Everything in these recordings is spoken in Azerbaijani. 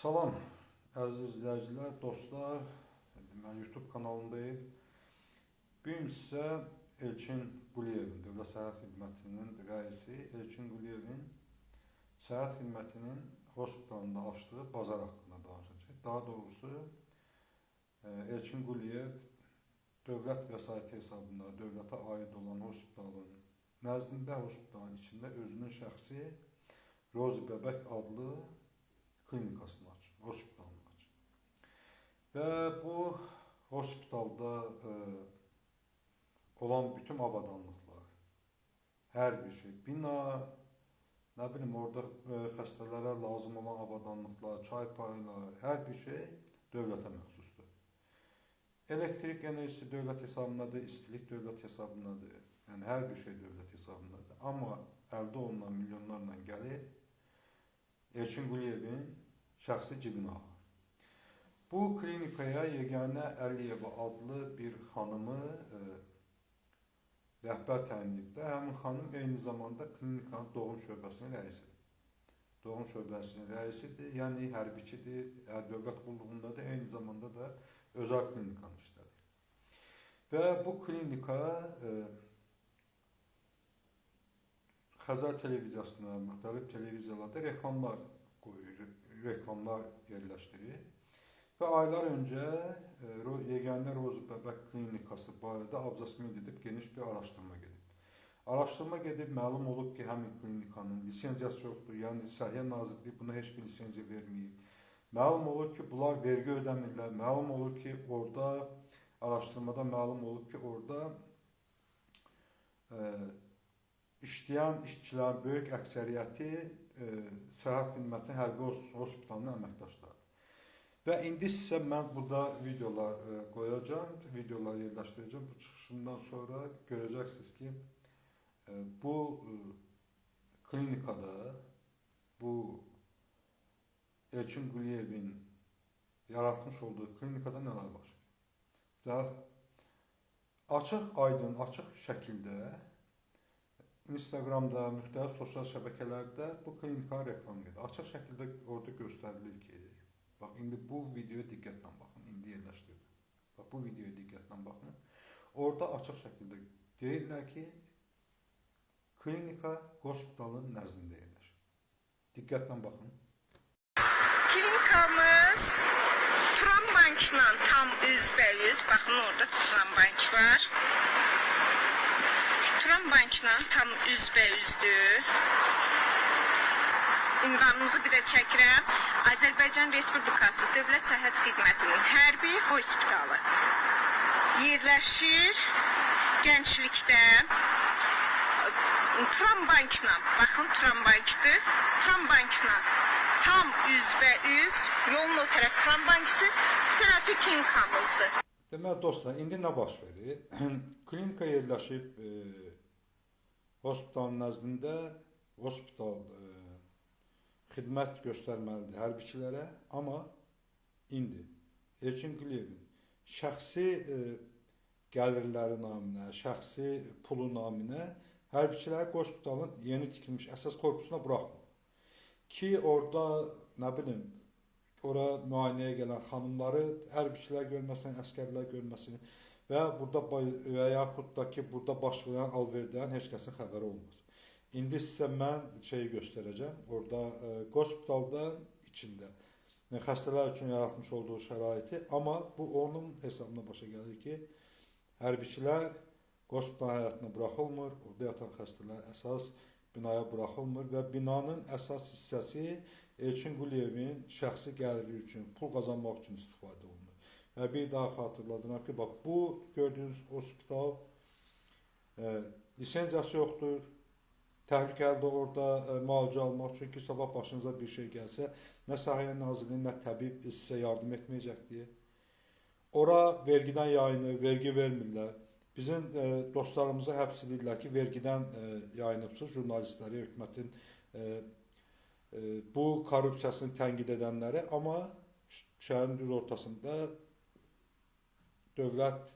Salam, əziz izləyicilər, dostlar. Deməli, YouTube kanalındayıq. Bu gün sizə Elçin Quliyevin, Dövlət Sərhəd Xidmətinin rəisi Elçin Quliyevin Sərhəd Xidmətinin hospitalında açdığı bazar haqqında danışacağıq. Daha doğrusu, Elçin Quliyev dövlət vəsaiti hesabında dövlətə aid olan hospitalın nəzdində, hospitalın içində özünün şəxsi Rozi Bəbək adlı klinikasını açıb, hospitalını açıb. Və bu hospitalda olan bütün avadanlıqlar, hər bir şey, bina, nə bilim orada xəstələrə lazım olan avadanlıqlar, çay paylar, hər bir şey dövlətə məxsusdur. Elektrik enerjisi dövlət hesabındadır, istilik dövlət hesabındadır. Yəni hər bir şey dövlət hesabındadır. Amma əldə olunan milyonlarla gəlir Elçin Quliyevin şəxsi cibinə axır. Bu klinikaya Yeganə Əliyeva adlı bir xanımı rəhbər təyin ediblər. Həmin xanım eyni zamanda klinikanın doğum şöbəsinin rəisidir. Doğum şöbəsinin rəisidir, yəni hərbiçidir, dövlət qulluğundadır, eyni zamanda da özəl klinikanı işlədir. Və bu klinika Xəzər televiziyasına, müxtəlif televiziyalarda reklamlar qoyur, reklamlar yerləşdirir. Və aylar öncə Yeganə Rozi Bəbək klinikası barədə Abzas Media edib geniş bir araşdırma gedib. Araşdırma gedib, məlum olub ki, həmin klinikanın lisenziyası yoxdur, yəni Səhiyyə Nazirliyi buna heç bir lisenziya verməyib. Məlum olur ki, bunlar vergi ödəmirlər. Məlum olur ki, orada araşdırmada məlum olub ki, orada işləyən işçilərin böyük əksəriyyəti sərhəd xidmətinin hərbi hospitalının əməkdaşlarıdır. Və indi sizə mən burada videolar qoyacağam, videolar yerləşdirəcəm. Bu çıxışımdan sonra görəcəksiniz ki, bu klinikada bu Elçin Quliyevin yaratmış olduğu klinikada nələr baş verir. Açıq, aydın, açıq şəkildə Instagramda, müxtəlif sosial şəbəkələrdə bu klinikanın reklamı gedir. Açıq şəkildə orada göstərilir ki, bax indi bu videoya diqqətlə baxın, indi yerləşdirdim. Bax bu videoya diqqətlə baxın. Orada açıq şəkildə deyirlər ki, klinika hospitalın nəzdində yerləşir. Diqqətlə baxın. Klinikamız Turan Bankla tam üzbəüz. Baxın, orada Turan Bank var. Turan Bankla tam üzbəüzdür. Ünvanımızı bir də çəkirəm. Azərbaycan Respublikası Dövlət Sərhəd Xidmətinin hərbi hospitalı. Yerləşir Gənclikdə. Turan Bankla, baxın Turan Bankdır. Turan Bankla tam üzbəüz, yolun o tərəf Turan Bankdır, bu tərəfi klinikamızdır. Deməli dostlar, indi nə baş verir? Klinika yerləşib hospitalın nəzdində, hospital xidmət göstərməlidir hərbiçilərə, amma indi Elçin Quliyevin şəxsi gəlirləri naminə, şəxsi pulu naminə hərbiçiləri hospitalın yeni tikilmiş əsas korpusuna buraxmır. Ki orada nə bilim ora müayinəyə gələn xanımları hərbiçilər görməsin, əskərlər görməsin və burada və yaxud da ki, burada baş verən alverdən heç kəsin xəbəri olmasın. İndi sizə mən şeyi göstərəcəm. Orada hospitalda içində xəstələr üçün yaratmış olduğu şəraiti, amma bu onun hesabına başa gəlir ki, hərbiçilər hospitalın həyətinə buraxılmır, orada yatan xəstələr əsas binaya buraxılmır və binanın əsas hissəsi Elçin Quliyevin şəxsi gəliri üçün, pul qazanmaq üçün istifadə olunur. Və bir daha xatırladıram ki, bax bu gördüyünüz hospital lisenziyası yoxdur. Təhlükəlidir orada müalicə almaq, çünki sabah başınıza bir şey gəlsə, nə Səhiyyə Nazirliyi, nə təbib sizə yardım etməyəcəkdir. Ora vergidən yayınır, vergi vermirlər. Bizim dostlarımızı həbs edirlər ki, vergidən yayınıbsınız, jurnalistləri, hökumətin bu korrupsiyasını tənqid edənləri, amma şəhərin düz ortasında dövlət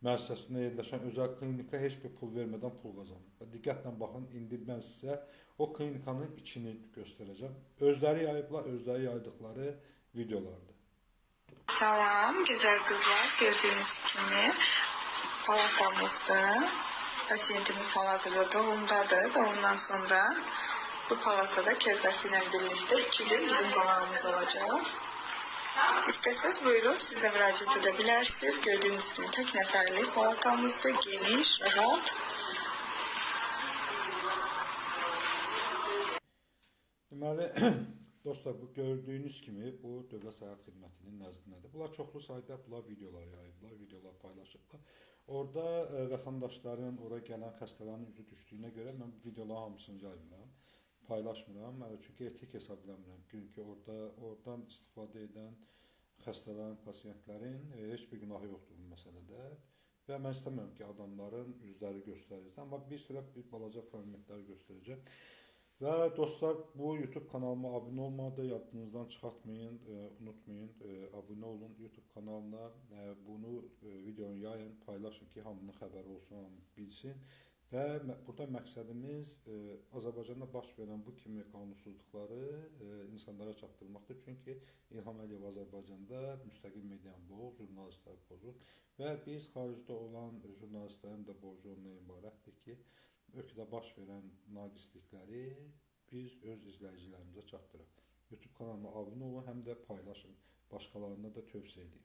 müəssisəsində yerləşən özəl klinika heç bir pul vermədən pul qazanır. Və diqqətlə baxın, indi mən sizə o klinikanın içini göstərəcəm. Özləri yayıblar, özləri yaydıqları videolardır. Salam, güzel kızlar. Gördüğünüz kimi palatamızda pasiyentimiz hal-hazırda doğumdadır. Doğumdan sonra bu palatada körpəsi ilə birlikdə 2 gün bizim qonağımız olacaq. İstəsəz buyurun, siz də müraciət edə bilərsiniz. Gördüyünüz kimi tək nəfərlik palatamızdır, geniş, rahat. Deməli, dostlar, bu gördüyünüz kimi bu Dövlət Sərhəd Xidmətinin nəzdindədir. Bunlar çoxlu sayda bunlar videolar yayıblar, videolar paylaşıblar. Orada vətəndaşların, ora gələn xəstələrin üzü düşdüyünə görə mən bu videoların hamısını yaymıram, paylaşmıram. Çünki etik hesab eləmirəm. Çünki oradan istifadə edən xəstələrin, pasiyentlərin heç bir günahı yoxdur bu məsələdə. Və mən istəmirəm ki, adamların üzləri göstərilsin, amma bir sıra bir balaca fragmentləri göstərəcəm. Və dostlar, bu YouTube kanalıma abunə olmağı da yadınızdan çıxartmayın, unutmayın, abunə olun YouTube kanalına, bunu videonu yayın, paylaşın ki, hamının xəbəri olsun, hamı bilsin. Və burada məqsədimiz Azərbaycanda baş verən bu kimi qanunsuzluqları insanlara çatdırmaqdır. Çünki İlham Əliyev Azərbaycanda müstəqil medianı boğub, jurnalistləri pozub və biz xaricdə olan jurnalistlərin də borcu ondan ibarətdir ki, ölkədə baş verən naqislikləri biz öz izləyicilərimizə çatdıraq. YouTube kanalıma abunə olun, həm də paylaşın, başqalarına da tövsiyə edin.